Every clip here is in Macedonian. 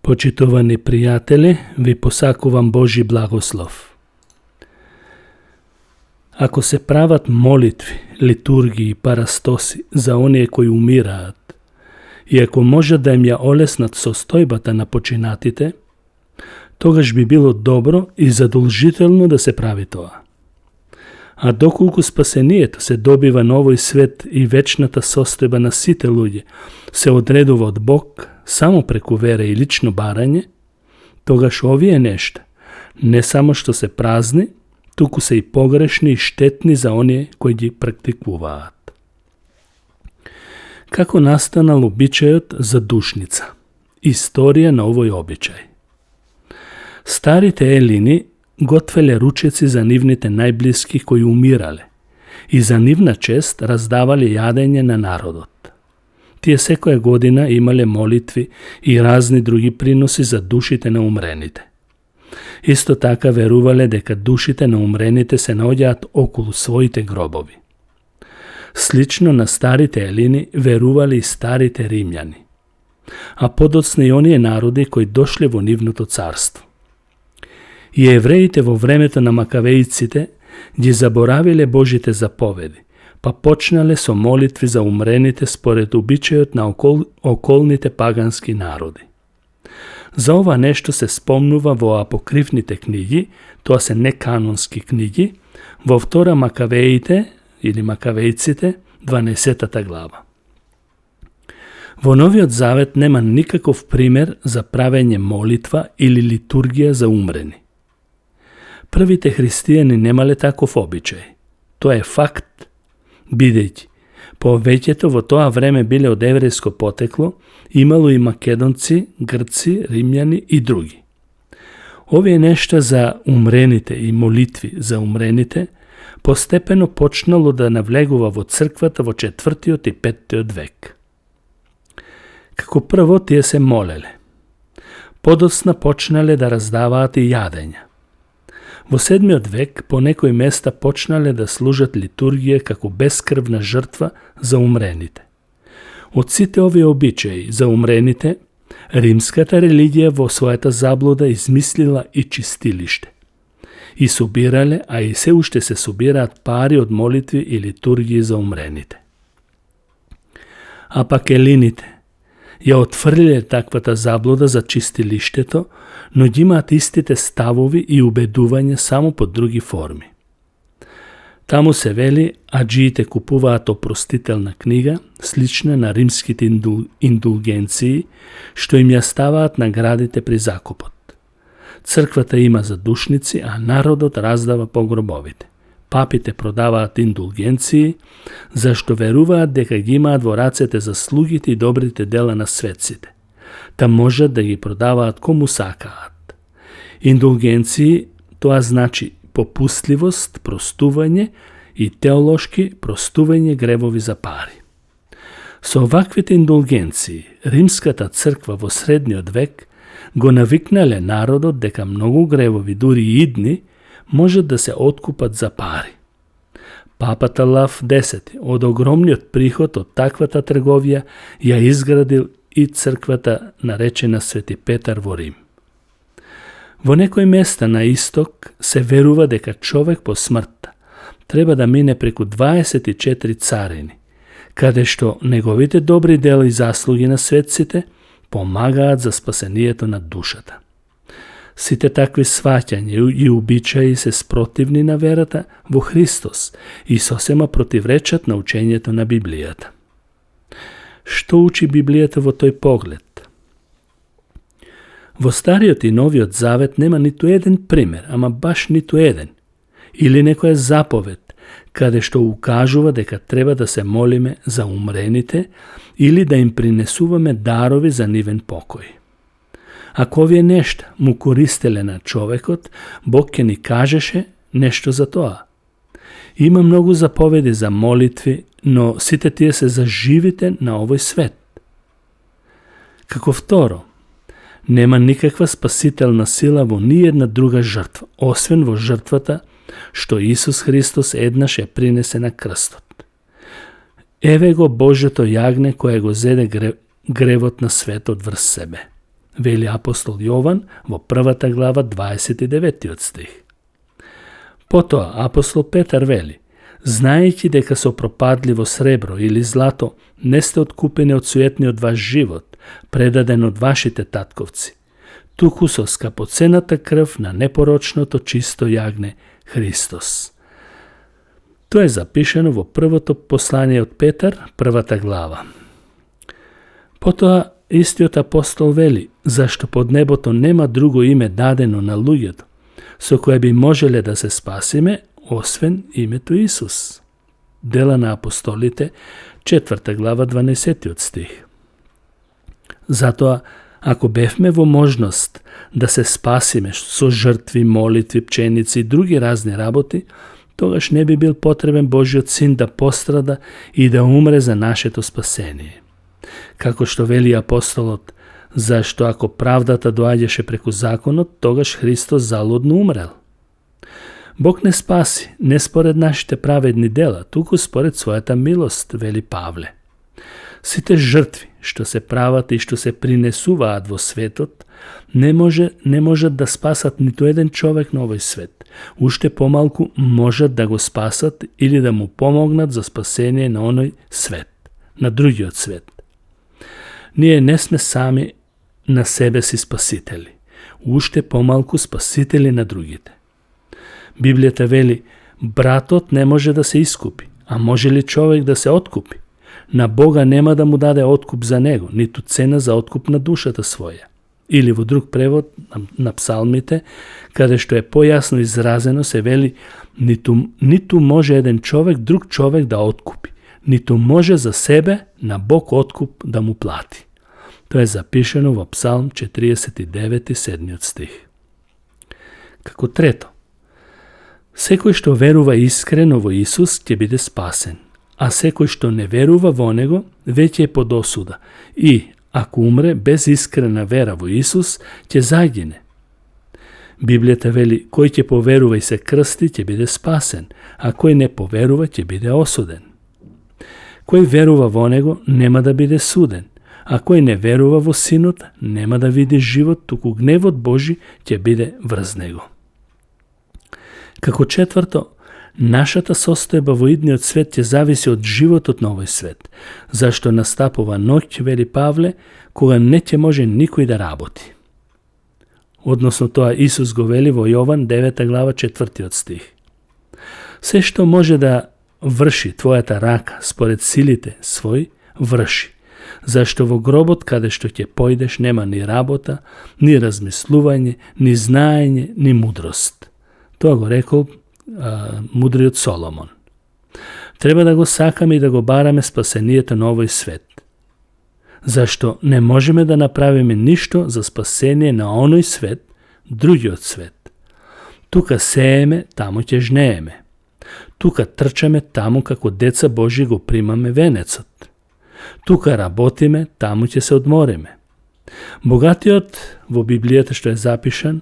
Почитувани пријатели, ви посакувам Божи благослов. Ако се прават молитви, литургии и парастоси за оние кои умираат, и ако може да им ја олеснат состојбата на починатите, тогаш би било добро и задолжително да се прави тоа. А доколку спасението се добива на овој свет и вечната состојба на сите луѓе се одредува од Бог само преку вера и лично барање, тогаш овие нешта не само што се празни, туку се и погрешни и штетни за оние кои ги практикуваат. Како настанал обичајот за душница? Историја на овој обичај. Старите елини готвеле ручеци за нивните најблиски кои умирале и за нивна чест раздавале јадење на народот. Тие секоја година имале молитви и разни други приноси за душите на умрените. Исто така верувале дека душите на умрените се наоѓаат околу своите гробови. Слично на старите елини верувале и старите римјани, а подоцна и оние народи кои дошле во нивното царство. И евреите во времето на макавеиците ги заборавиле Божите заповеди, па почнале со молитви за умрените според обичајот на околните пагански народи. За ова нешто се спомнува во апокривните книги, тоа се неканонски книги, во втора Макавеите или Макавеиците, 12 глава. Во Новиот Завет нема никаков пример за правење молитва или литургија за умрени. Првите христијани немале таков обичај. Тоа е факт, бидејќи повеќето во тоа време биле од еврејско потекло, имало и македонци, грци, римјани и други. Овие нешта за умрените и молитви за умрените постепено почнало да навлегува во црквата во 4 и 5 век. Како прво тие се молеле. Подоцна почнале да раздаваат и јадења. Во 7 век по некои места почнале да служат литургија како бескрвна жртва за умрените. Од сите овие обичаи за умрените, римската религија во својата заблуда измислила и чистилиште. И собирале, а и се уште се собираат пари од молитви и литургии за умрените. А пак елините ја отфрлиле таквата заблуда за чистилиштето, но ги имаат истите ставови и убедување само под други форми. Таму се вели, аџиите купуваат опростителна книга, слична на римските индулгенции, што им ја ставаат наградите при закупот. Црквата има задушници, а народот раздава по гробовите. Папите продаваат индулгенции, зашто веруваат дека ги имаат во рацете заслугите и добрите дела на светците. Та можат да ги продаваат кому сакаат. Индулгенции, тоа значи попустливост, простување и теолошки простување гревови за пари. Со оваквите индулгенции, римската црква во средниот век го навикнале народот дека многу гревови, дури и идни, можат да се откупат за пари. Папата Лав X од огромниот приход од таквата трговија ја изградил и црквата наречена Свети Петар во Рим. Во некои места на исток се верува дека човек по смртта треба да мине преку 24 царини, каде што неговите добри дела и заслуги на светците помагаат за спасението на душата. Сите такви сваќања и обичаи се спротивни на верата во Христос и сосема противречат на учењето на Библијата. Што учи Библијата во тој поглед? Во Стариот и Новиот Завет нема ниту еден пример, ама баш ниту еден, или некоја заповед, каде што укажува дека треба да се молиме за умрените или да им принесуваме дарови за нивен покој. Ако овие нешта му користеле на човекот, Бог ќе ни кажеше нешто за тоа. Има многу заповеди за молитви, но сите тие се за живите на овој свет. Како второ, нема никаква спасителна сила во ниедна друга жртва, освен во жртвата што Исус Христос еднаш ја принесе на крстот. Еве го Божјото јагне кое го зеде гревот на светот врз себе. вели апостол Јован во 1 глава 29 стих. Потоа апостол Петар вели: знаејќи дека со пропадливо сребро или злато не сте откупени од суетниот ваш живот, предаден од вашите татковци, туку со скапоцената крв на непорочното чисто јагне Христос. Тоа е запишено во првото послание од Петар, 1 глава. Потоа истиот апостол вели: зашто под небото нема друго име дадено на луѓето, со кое би можеле да се спасиме, освен името Исус. Дела на апостолите, 4 глава, 12 стих. Затоа, ако бевме во можност да се спасиме со жртви, молитви, пченици и други разни работи, тогаш не би бил потребен Божиот син да пострада и да умре за нашето спасение. Како што вели апостолот: зашто ако правдата доаѓаше преку законот, тогаш Христос залудно умрел. Бог не спаси, не според нашите праведни дела, туку според својата милост, вели Павле. Сите жртви што се прават и што се принесуваат во светот, не можат да спасат ниту еден човек на овој свет. Уште помалку можат да го спасат или да му помогнат за спасение на оној свет, на другиот свет. Ние не сме сами на себе си спасители, уште помалку спасители на другите. Библијата вели: братот не може да се искупи, а може ли човек да се откупи? На Бога нема да му даде откуп за него, ниту цена за откуп на душата своја. Или во друг превод на псалмите, каде што е појасно изразено, се вели: ниту може еден човек друг човек да откупи, ниту може за себе на Бог откуп да му плати. Тоа е запишено во Псалм 49, 7 стих. Како трето, секој што верува искрено во Исус ќе биде спасен, а секој што не верува во Него веќе е под осуда и, ако умре без искрена вера во Исус, ќе загине. Библијата вели: кој ќе поверува и се крсти ќе биде спасен, а кој не поверува ќе биде осуден. Кој верува во Него нема да биде суден, а кој не верува во Синот нема да види живот, туку гневот Божи ќе биде врз него. Како четврто, нашата состојба во идниот свет ќе зависи од животот на овој свет, зашто настапува ноќ, вели Павле, кога не ќе може никој да работи. Односно тоа Исус го вели во Јован 9 глава 4 стих. Се што може да врши твојата рака според силите свој, врши, зашто во гробот каде што ќе појдеш нема ни работа, ни размислување, ни знаење, ни мудрост. Тоа го рекол мудриот Соломон. Треба да го сакаме и да го бараме спасението на овој свет. Зашто не можеме да направиме ништо за спасение на оној свет, другиот свет. Тука сееме, таму ќе жнееме. Тука трчаме, таму како деца Божи го примаме венецот. Тука работиме, таму ќе се одмориме. Богатиот во Библијата што е запишан,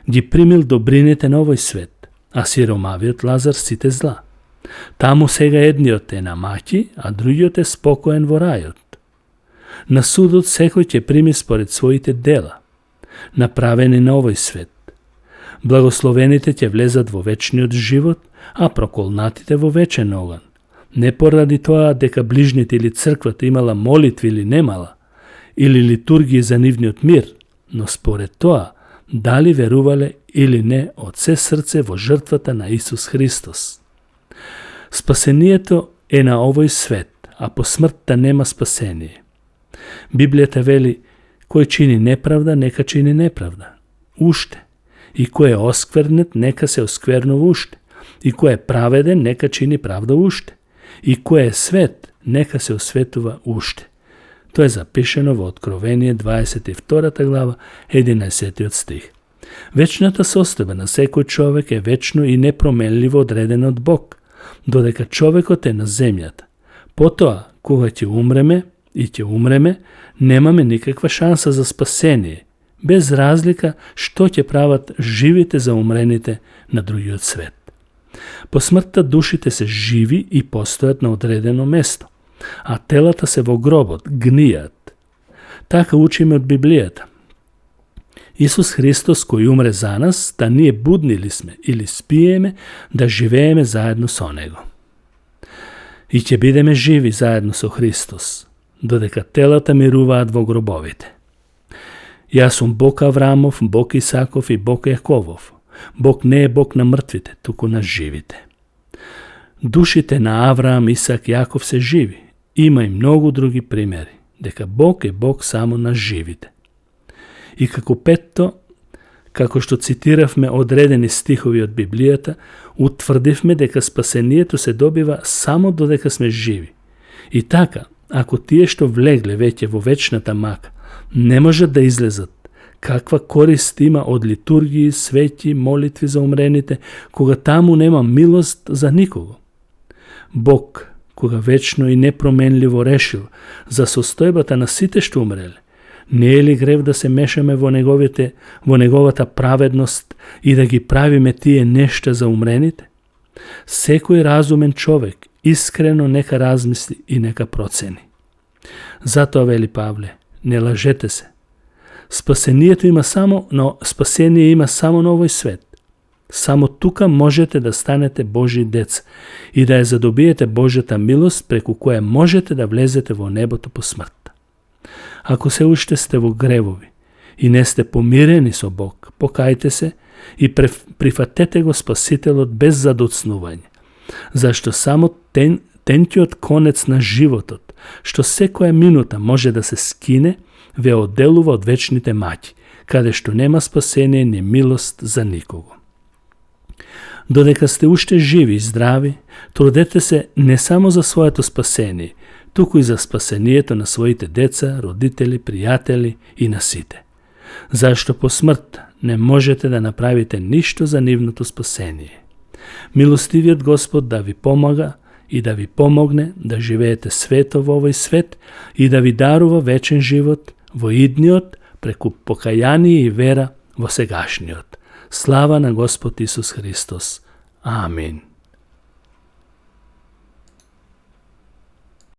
ги примил добрините на овој свет, а сиромавиот Лазар сите зла. Таму сега едниот е на маќи, а другиот е спокоен во рајот. На судот секој ќе прими според своите дела, направени на овој свет. Благословените ќе влезат во вечниот живот, а проколнатите во вечен оган. Не поради тоа дека ближните или црквата имала молитви или немала, или литургии за нивниот мир, но според тоа дали верувале или не од се срце во жртвата на Исус Христос. Спасението е на овој свет, а по смртта нема спасение. Библијата вели: кој чини неправда, нека чини неправда. Уште. И кој е осквернет, нека се осквернува уште. И кој е праведен, нека чини правда уште. И кој е свет, нека се осветува уште. Тоа е запишено во Откровение 22 глава 11 стих. Вечната состојба на секој човек е вечно и непроменливо одредена од Бог, додека човекот е на земјата. Потоа, кога ќе умреме, немаме никаква шанса за спасение, без разлика што ќе прават живите за умрените на другиот свет. По смртта душите се живи и постојат на одредено место, а телата се во гробот, гнијат. Така учиме од Библијата. Исус Христос кој умре за нас, да ние будни ли сме или спиеме, да живееме заедно со Него. И ќе бидеме живи заедно со Христос, додека телата мируваат во гробовите. Јас сум Бог Аврамов, Бог Исаков и Бог Јаковов. Бог не е Бог на мртвите, туку на живите. Душите на Авраам, Исак, Јаков се живи. Има и многу други примери, дека Бог е Бог само на живите. И како петто, како што цитиравме одредени стихови од Библијата, утврдивме дека спасението се добива само додека сме живи. И така, ако тие што влегле веќе во вечната мака, не можат да излезат, каква корист има од литургии, свети, молитви за умрените, кога таму нема милост за никого? Бог, кога вечно и непроменливо решил за состојбата на сите што умреле, не е ли грев да се мешаме во неговата праведност и да ги правиме тие нешта за умрените? Секој разумен човек искрено нека размисли и нека процени. Затоа вели Павле, не лажете се. Спасение има само на овој свет. Само тука можете да станете Божи деца и да ја задобиете Божјата милост преку која можете да влезете во небото по смрт. Ако се уште сте во гревови и не сте помирени со Бог, покајте се и прифатете го Спасителот без задоцнување, зашто само тенкиот конец на животот, што секоја минута може да се скине, ве одделува од вечните маќи, каде што нема спасение ни милост за никого. Додека сте уште живи и здрави, трудете се не само за своето спасение, туку и за спасението на своите деца, родители, пријатели и на сите. Зашто по смрт не можете да направите ништо за нивното спасение. Милостивиот Господ да ви помага и да ви помогне да живеете свето во овој свет и да ви дарува вечен живот во идниот преку покаяние и вера во сегашниот. Слава на Господ Исус Христос. Амин.